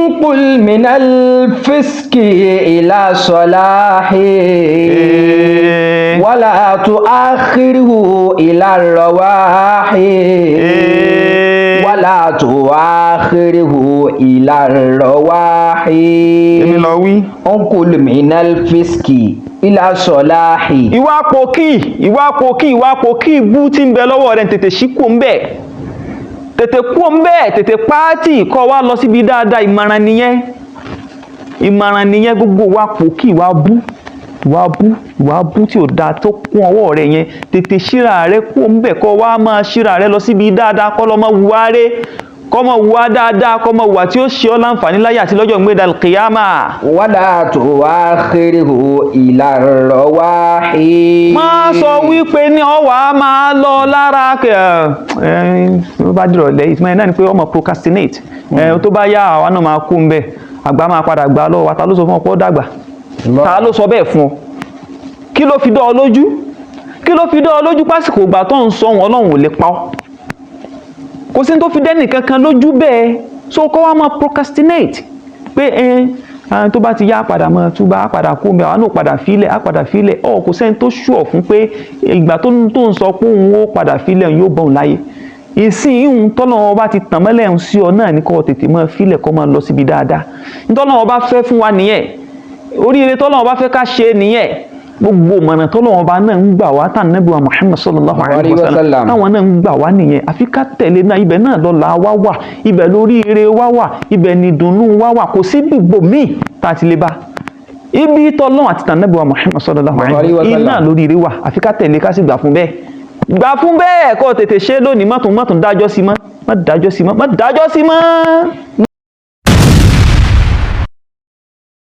انقل من الفسق إلى الصلاح ولا تؤخره إلى الرواح ولا تؤخره إلى الرواح. Èmi lọ wí. انقل من الفسق إلى الصلاح. Ìwà pòkì, ìwà pòkì, ìwà pòkì bú tí ń bẹ lọ́wọ́ rẹ̀, tètè sí kò ń bẹ̀, tètè kú ń bẹ̀, tètè pààtì kọ́ wa lọ síbi dáadáa. Ìmọ̀ràn nìyẹn, ìmọ̀ràn nìyẹn. Gbogbo ìwà pòkì, ìwà bú, ìwà bú, ìwà bú tí ò dáa tó kún ọwọ́ rẹ̀ yẹn, tètè síra rẹ̀ kú ń bẹ̀, kọ́ wa máa síra rẹ̀ lọ síbi dáadáa, kọ́ lọ́ máa wùwá rẹ̀, kọ́ máa wùwá dáadáa, kọ́ máa wùwà tí ó ṣe ọ́ láǹfààní láyé àti lọ́jọ́ ìgbéda kìyàmà. ولا تؤخره إلى الرواح. Má sọ wípé ní ọwà máa lọ lára ẹ ẹ tó bá dìrọ̀ lẹ́yìn ìtumọ̀ ẹ̀ náà ni pé ọmọ procrastinate ẹ, tó bá yá, àwa náà máa kú ń bẹ̀, àgbà máa padà gbà lọ́wọ́ wa. Ta ló sọ fún ọ pé ó dàgbà? Ta ló sọ bẹ́ẹ̀ fún ọ? Kí ló fi dán ọ lójú? Kí ló fi dán ọ lójú pásìkò ìgbà tó ń sọ wọn, Ọlọ́run ò lè pa ọ́? Kò sí ní tó fi dẹ́nì kankan lójú bẹ́ẹ̀. So kọ́ wa máa procrastinate pé ẹ tó bá ti yá, padà mọ́ túbá, padà kú mi, àwọn náà padà fílẹ̀, á padà fílẹ̀ ọ. Kò sẹ́ni tó ṣùọ̀ fún pé ìgbà tó ń sọ pé òun ó padà fílẹ̀, òun yóò bọ̀ òun láyé. Ìsìn ìhun tọ́lọ́wọ́ bá ti tàn mọ́lẹ̀ ń sí ọ náà ní kó tètè máa fílẹ̀, kó máa lọ síbi dáadáa. Tọ́lọ́wọ́ bá fẹ́ fún wa nìyẹn, oríire tọ́lọ́wọ́ bá fẹ́ ká ṣe nìyẹn. Gbogbo mọ̀nà tọ́lọ́wọ́ bá náà ń gbà wá, tàn Nábì wa Muhammad sallallahu alayhi wa sallam, táwọn náà ń gbà wá nìyẹn. Àfi ká tẹ̀lé náà. Ibẹ̀ náà lọ́la wá wà, ibẹ̀ lóríire wá wà, ibẹ̀ ni ìdùnnú wá wà. Kò sí ibò míì tá a ti lè bá ibi tọ́lọ́wọ́ àti tàn Nábì wa Muhammad sallallahu alayhi wa sallam iná lóríire wà. Àfi ká tẹ̀lé, ká sì gbà fún bẹ́ẹ̀, gbà fún bẹ́ẹ̀, kó tètè ṣe lónìí. Má tún dájọ́ sí mọ́, má dájọ́ sí mọ́, má dájọ́ sí mọ́.